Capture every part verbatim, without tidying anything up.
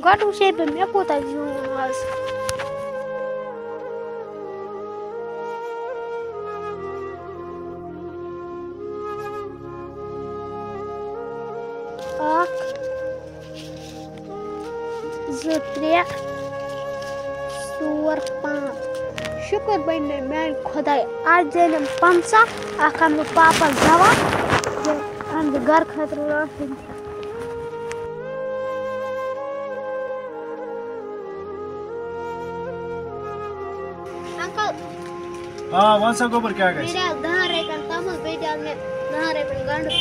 گۄڈٕ وٕچھے بہٕ مےٚ کوٗتاہ زیوٗن آز۔ اکھ، زٕ، ترٛےٚ، ژور، پانٛژھ۔ شُکُر بَنہِ مےٚ میٛانہِ خۄدایہِ۔ آز زینَم پنٛژاہ، اَکھ اَنہٕ بہٕ پاپَس دَوا، بیٚیہِ اَنہٕ بہٕ گَرٕ خٲطرٕ راشَن۔ انکل، آ، وَن سا گوٚبُر، کیٛاہ گژھِ؟ مےٚ دِ دَہَن رۄپیَن توٚمُل، بیٚیہِ دِ مےٚ دَہَن رۄپیَن گَنٛڈٕ۔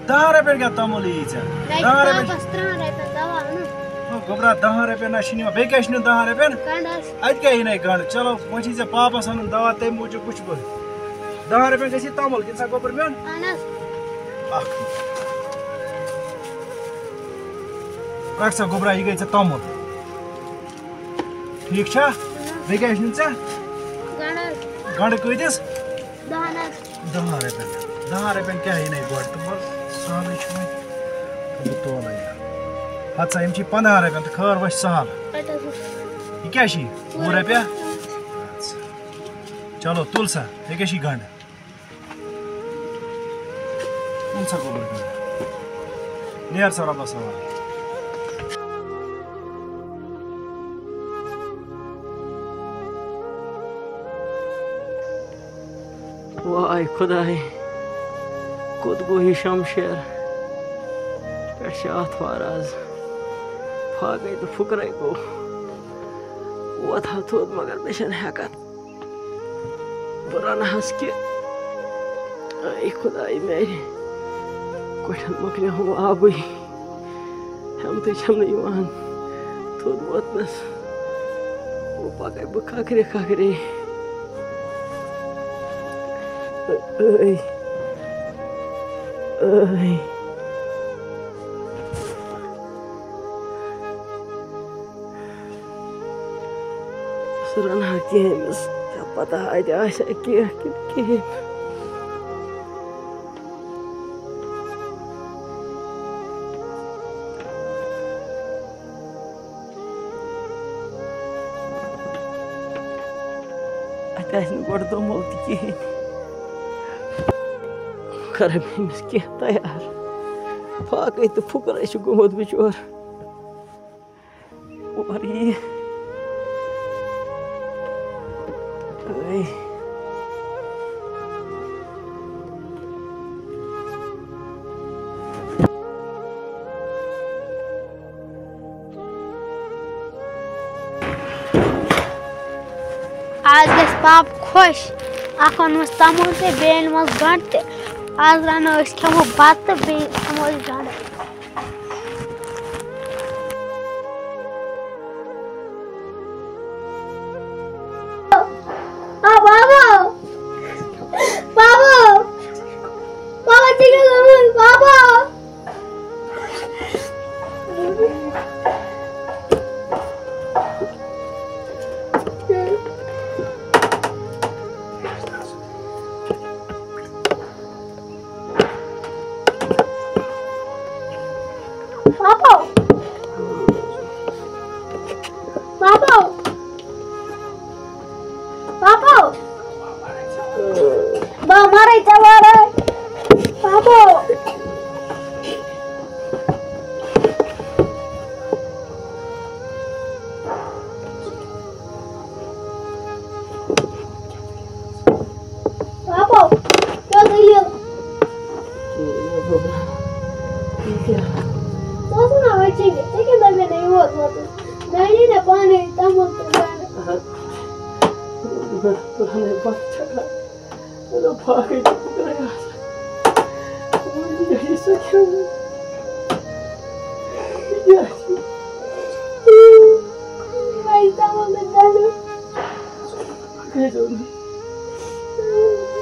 دَہَن رۄپیَن کیٛاہ توٚمُل یی ژےٚ؟ مےٚ چھِ دَہَن رۄپیَن۔ پاپَس تٕرٛہَن رۄپیَن دَوا اَنُن۔ او گوٚبرا، دَہَن رۄپیَن نہ چھِ نِوان، بیٚیہِ کیٛاہ چھِ نیُن دَہَن رۄپیَن؟ گَنٛڈٕ حظ۔ اَتہِ کیٛاہ یی نَے گَنٛڈٕ؟ چلو، وۄنۍ چھِ ژےٚ پاپَس اَنُن دَوا، تَمہِ موٗجوٗب وٕچھِ بہٕ۔ دَہَن رۄپیَن گژھِ یہِ توٚمُل، کِنہٕ سا گوٚبُر میون؟ اَہَن حظ۔ اَکھ۔ رَٹھ سا گوٚبرا، یہِ گٔے ژےٚ توٚمُل۔ ٹھیٖک چھا؟ بیٚیہِ کیٛاہ چھُ نیُن ژےٚ؟ گَنٛڈٕ حظ۔ گَنٛڈٕ کۭتِس؟ دَہَن حظ۔ دَہَن رۄپیَن۔ دَہَن رۄپیَن کیٛاہ یِنَے گۄڈٕ تہٕ وَلہٕ سہلٕے چھُ وۄنۍ۔ تہٕ بہٕ تولَے یہِ۔ ہَتہٕ سا، یِم چھِ پنٛدہَن رۄپیَن تہٕ خٲر وۄنۍ چھِ سہل۔ رَٹھ حظ وۄنۍ۔ یہِ کیٛاہ چھِ یہِ؟ وُہ رۄپیہِ؟ اَدٕ سا۔ چلو، تُل سا۔ یہِ کیٛاہ چھِ گَنٛڈٕ؟ کُن سا گوٚبُر گنٛڈ؟ نیر سا رۄبَس حوالہٕ۔ واے خۄداے، کوٚت گوٚو یہِ شمشیر؟ پٮ۪ٹھ چھِ آتھوار آز، فاقَے تہٕ فُکرَے گوٚو۔ وۄتھ ہا تھوٚد، مگر مےٚ چھَنہٕ ہٮ۪کَتھ۔ بہٕ رَنہٕ حظ کہِ، اے خۄداے میٛانہِ، کۄٹھٮ۪ن مۄکلیوم آبٕے، ہٮ۪متٕے چھَم نہٕ یِوان تھوٚد ووتنَس۔ وۄنۍ پَکَے بہٕ کھکھرے کھکھرے۔ A, A. سُہ رَنہٕ ہا کینٛہہ أمِس، کیٛاہ پَتہ اَتہِ آسہِ ہا کینٛہہ کِنہٕ کِہیٖنۍ۔ اَتہِ آسہِ نہٕ گۄڈٕ توٚمُل تہِ کِہیٖنۍ۔ کَرَے بہٕ أمِس کینٛہہ تیار۔ فاقَے تہٕ فُکرَے چھُ گوٚمُت بِچور۔ اور یہِ۔ اے۔ آز گژھِ پاپہٕ خۄش۔ اکھ اوٚنمَس توٚمُل تہِ، بیٚیہِ أنمَس گنٛڈٕ تہِ۔ آز رَنو أسۍ، کھٮ۪مو بَتہٕ، بیٚیہِ کھٮ۪مو أسۍ گنٛڈٕ۔ آ، بابا! بابا! بابا، ژےٚ کیٛاہ گوٚمُت؟ بابا! پاپا! پاپا! پاپا! بہٕ مَرَے ژےٚ وَرٲے۔ پاپا! پاپا، کیٛاہ دٔلیٖل؟ ژٕ اوسُکھ نا وۄنۍ ژےٚ کیٛاہ، ژےٚ کیٛاہ دوٚپ مےٚ نہٕ یور ووتُن؟ مےٚ اَنے نا پانَے توٚمُل تہٕ گنٛڈٕ۔ پانَے بَتہٕ چھَکان۔ مےٚ دوٚپ، فاقے چھُ پھُکرَے آسان۔ وۄنۍ کیٛاہ چھُ سُہ کھیوٚن؟ یہِ کیٛاہ چھُ؟ وۄنۍ تھاوو مےٚ گَنٛڈٕ۔ فاقے چھُ نہٕ۔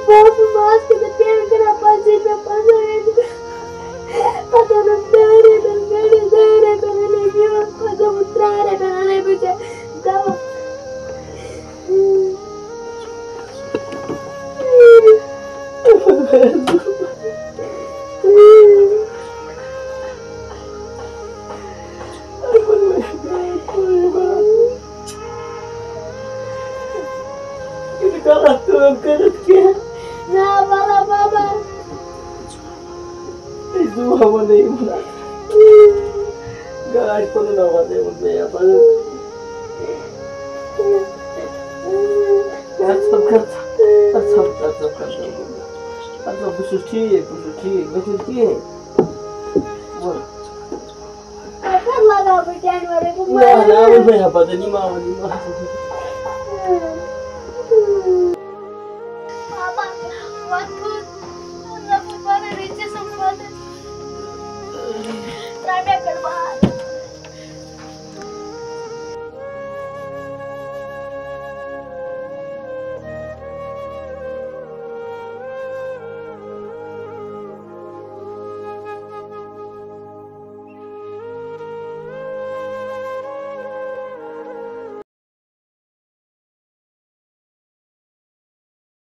بہٕ اوسُس ماس کِتھ پٲٹھۍ پین کران، پَتہٕ زیٖنۍ مےٚ پَنٛژاہ رۄپیہِ۔ پَتہٕ اوٚنُم دَہَن رۄپیَن گَنٛڈٕ، دَہَن رۄپیَن اَنے مےٚ، پَتہٕ دوٚپُن، ترٛہَن رۄپیَن اَنے بہٕ ژےٚ دَوا۔ کٔرِتھ کینٛہہ۔ نہ، بابا، بابا۔ أسۍ دُعا وَنو یِمَن۔ گاش پَنُن آواز یِمَن بیٚیہِ پَنُن۔ اَدٕ سا، اَدٕ سا، اَدٕ سا، اَدٕ سا، اَدٕ سا، بہٕ چھُس ٹھیٖک، بہٕ چھُس ٹھیٖک، مےٚ چھُنہٕ کِہیٖنۍ۔ وَل۔ پَتہٕ لَگاو بہٕ جانوَرَن۔ نہ، نہ، وۄنۍ مہ ہےٚ پَتہٕ، یہِ ما وَن، یہِ ما وَن۔